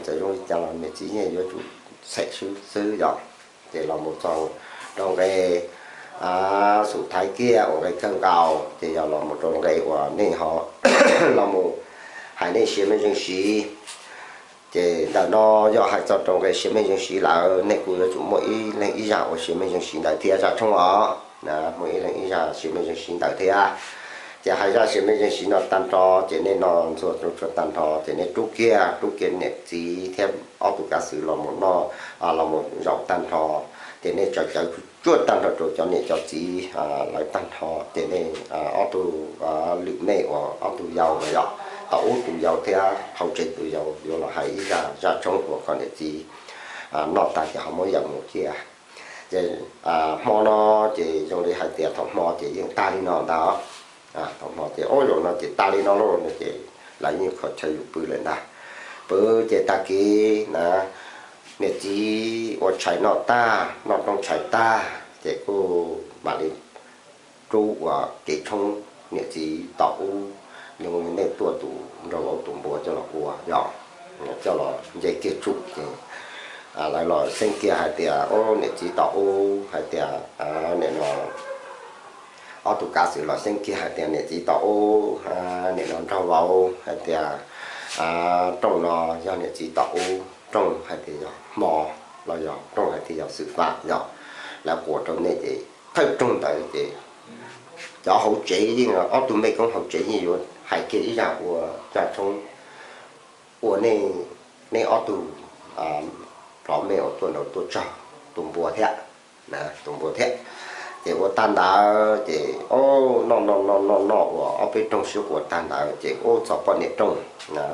Txawm zoo li cas los niam txiv yeej yuav tsum xeem xwb xwb yom. Ces los mus txog rau nqe xum thaiv kiag uas nqe kawg nkaus ces yog los mus rau nqe uas nej ho los mus hais nej siab mej zeej siv. Ces ntawm no yog hais txog rau nqe siab mej zeej siv lawm, nej kuj yuav tsum muaj ib leeg ib zaj uas siab mej zeej siv ntawd thiab, zaj tshoob os, muaj ib leeg ib zaj siab mej zeej siv ntawd thiab. Ces hais zaj siab mej zeej siv no tag nrho, ces nej noj ntxuag rau tsuag tag nrho ces nej rub kiag, rub kiag niam txiv thiab ob tug kav xwm los mus noj, los mus zaum tag nrho. Ces nej tsaws cawv tsuag tag nrho rau cov niam cov txiv lawv tag nrho, ces nej ob tug lwm mej uas ob tug yau los yog tom ub tus yau thiab hauv tsev tus yau yuav los hais ib zaj, zaj tshoob uas kom niam txiv noj tag ces ho muab yawm mus thiab. Ces hmo no ces zoo li hais tias thaum hmo ces yeej tag li no ntag. Thaum hmo ces ua zaum no ces tag li no lauj no ces lawv yeej kho chaw yus pw lawm ntag. Pw ces tag kis na, niam txiv ua tshais noj tag, noj rooj tshais tag ces kuj mam li rub ua kev tshoob niam txiv tom ub, zoo li nej tuaj tus nraug vauv tus npua coj los ua yom, coj los nce kiag tsum ces lawv los xeeb kiag hais tias, o, niam txiv tom ub hais tias, nim no ob tug kav xwm los xeeb kiag hais tias niam txiv tom ub, nim no nraug vauv hais tias rooj no yog niam txiv tom ub, rooj hais tias yog hmo los yog rooj hais tias yog xwm fam yog lawv quas rau nej ces thawj rooj ntawd ces cov hauv tsev yeej, ob tug mej koob hauv tsev yeej yuav hais kiag ib zaj ua zaj tshoob ua nej, nej ob tug plhov mej uas tuaj nraud tuaj tsaug, tus npua thiab, tus npua thiab. Ces ua tag ntawd ces noj noj noj noj noj uas ob peb rooj sib quas tag ntawd ces ua txog poj niam rooj,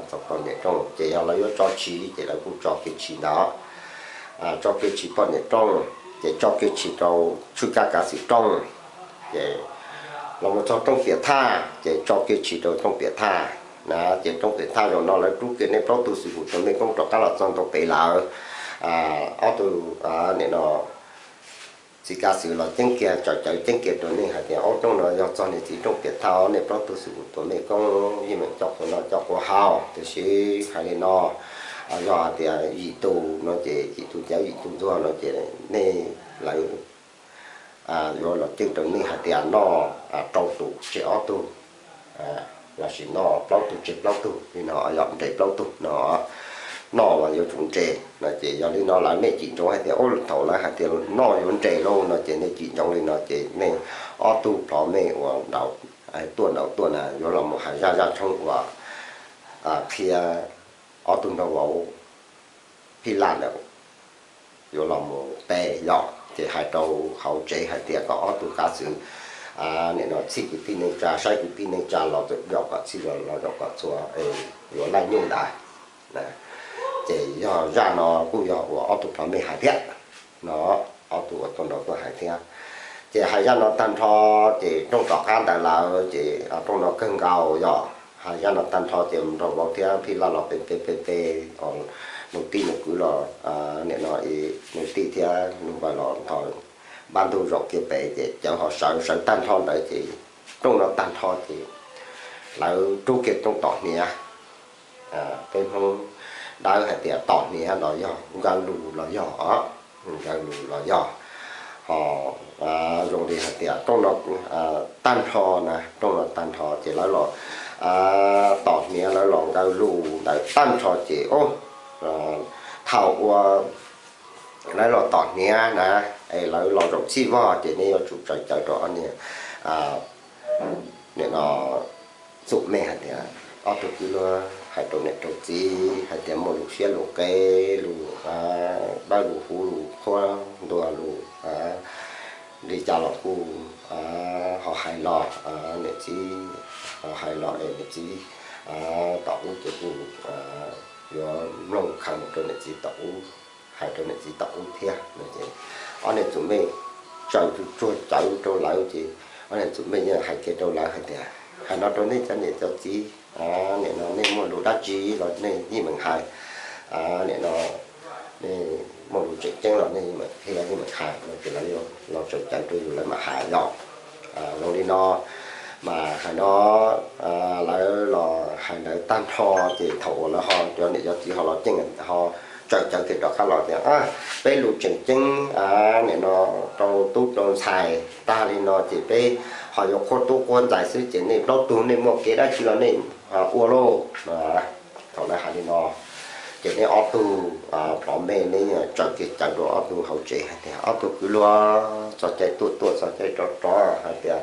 txog poj niam rooj ces yog lawv yuav tso tshis ces lawv kuj tso kiag tshis ntawd, tso kiag tshis poj niam rooj, ces tso kiag tshis rau tshwj kab kav xwm rooj. Ces los mus txog rooj piam thaj ces tso kiag tshis rau rooj piam thaj na. Ces rooj piam thaj zaum no lawv rub kiag nej plaub tug xwm kum tus mej koob rov qab los txog ntua pem lawv. Ob tug nim no txiv kav xwm los ceeb kiag, tsaws cawv ceeb kiag rau nej hais tias, o, rooj no yog txog niam txiv rooj piam thaj, nej plaub tug xwm kum tus mej koob yeej meem coj quas noj coj quas haus, tiam sis hais li no, yog hais tias yim tus no ces yim tus cawv yim tus ntxuag no ces nej lawv yuav los ceeb rau nej hais tias noj rau tus tseg ob tug lossis noj plaub tug tseg plaub tug li no, yog nres plaub tug no, noj los yuav tsum nres no. Ces yog li no lawv nej cim ntsoov hais tias, o, thaum lawv hais tias noj yuav nres lauj no ces nej cim ntsoov li no ces nej ob tug plhov mej uas nraud tuaj nraud tuaj na yuav los mus hais zaj zaj tshoob uas qhia ob tug nraug vauv phij laj ntawd yuav los mus pe yom, ces hais rau hauv tsev hais tias kom ob tug kav xwm nim no txhij kwv tij neej tsa, saib kwv tij neej tsa los zaum kom txhij los zaum kom txhua es yuav laij nyuj ntawd. Ces yog zaj no kuj yog uas ob tug plhov mej hais thiab no, ob tug uas tuaj nraud tuaj hais thiab. Ces hais zaj no tag nrho ces rooj tom qab ntawd lawm ces rooj no kawg nkaus yog hais zaj no tag nrho ces nraug vauv thiab phij laj los pe pe pe pe, nus tij nus kwv los nim no nus tij thiab nus vauv los nthos npaj ntug zaum kiag pem ces cawv ho sawv, sawv tag nrho ntawd ces rooj no tag nrho ces lawv rub kiag rooj tom hniav. Peb Hmoob dawb hais tias tom hniav los yog nkaw lus los yog, nkaw lus los yog. Ho zoo li hais tias rooj no tag nrho na, rooj no tag nrho ces lawv los tom hniav, lawv los nkaw lus ntawd tag nrho ces, o, thaum uas lawv los tom hniav na, es lawv los zaum txhij vog ces nej yuav tsum tsaws cawv rau ob niag nim no xum mej hais tias ob tug kwv luag hais rau niam rau txiv hais tias muaj lus siab lus qe, lus dawb lus huv lus qhuab ntuas lus li cas los kuj ho hais los niam txiv, ho hais los es niam txiv tom ub ces kuj yuav mloog khaws mus rau niam txiv tom ub, hais rau niam txiv tom ub thiab no ces ob niag txum mej tsaws tsuag cawv rau lawv ces ob niag txum mej yeej hais kiag rau lawv hais tias, hais no rau nej cov niam cov txiv, nim no nej muaj lus dab tsi los nej yeej meem hais, nim no nej muaj lus tseem ceeb los nej yeej meem qhia yeej meem hais no ces lawv los tsaws cawv rau yus lawv mam hais yom. Zoo li no, Mas hais no, lawv los hais ntawd tag nrho ces thaum uas lawv ho cov niam cov txiv ho los ceeb ho tsaws cawv kiag rov qab los tias, peb lus tseem ceeb nim no rau tub rau ntxhais tag li no ces peb ho yuav qhuab tub qhuab ntxhais xwb ces nej plaub tug nej muaj kev dab tsi los nej ua lauj. Thaum lawv hais li no ces neb ob tug plov mej neb tsaws kiag cawv rau ob tug hauv tsev hais tias, ob tug kwv luag, txog caij tuaj tuaj, txog caij rov rov, hais tias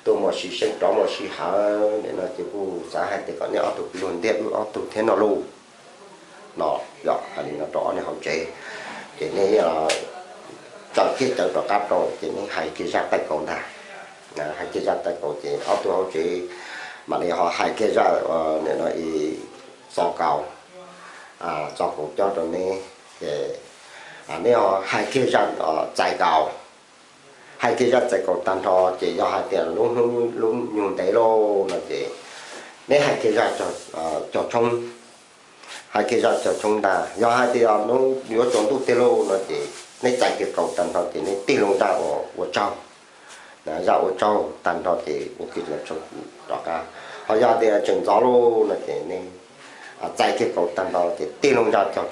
tuaj muaj sij seeb rov muaj sij hawm nim no ces kuj xav hais tias kom neb ob tug kwv luag ntiab wb ob tug thiab no lauj. No, hais li no rau ob niag hauv tsev, ces neb tsaws kiag cawv rov qab rau ces neb hais kiag zaj taij kaus ntag. Hais kiag zaj taij kaus ces ob tug hauv tsev mam li ho hais kiag zaj nim no i txo kaus, txo kaus cob rau neb, ces neb ho hais kiag zaj txais kaus. Hais kiag zaj txais kaus tag nrho ces yog hais tias lub hnub lub nyuag ntev lauj no ces neb hais kiag zaj cog tshoob. Hais kiag zaj cog tshoob ntag. Yog hais tias hnub yuav tsaus ntuj tiag lauj no ces neb txais kiag kaus tag nrho ces neb tig loo zaj ua tsaug. Zaj ua tsaug tag nrho ces ua kiag cog tshoob rov qab. Ho yog tias tseem ntxov lauj no ces neb txais kiag kaus tag nrho ces tig loo zaj cog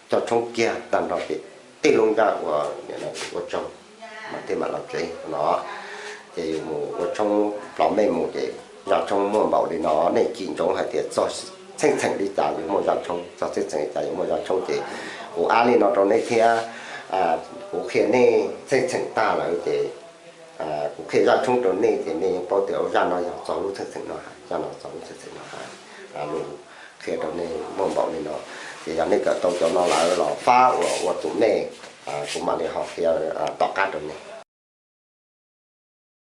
tshoob kiag tag nrho ces tig loo zaj ua, ua tsaug mas thiaj mam los tsev no. Ces yus mus ua tshoob, plov mej mus ces zaj tshoob muaj npaum li no, nej cim ntsoov hais tias txog txheej txheem li cas yuav muaj zaj tshoob, txog txheej txheem li cas yuav muaj zaj tshoob ces kuv ab li no rau nej thiab. Kuv qhia nej txheej txheem tag lawm ces kuv qhia zaj tshoob rau nej ces nej yeej paub tias zaj no yog txog lub txheej txheem no hais, zaj no txog lub txheej txheem no hais. Lus qhia rau nej muaj npaum li no, ces yog nej kawm tau cov no lawm los fab ua ua tus mej, kuv mam li ho qhia tom qab rau nej.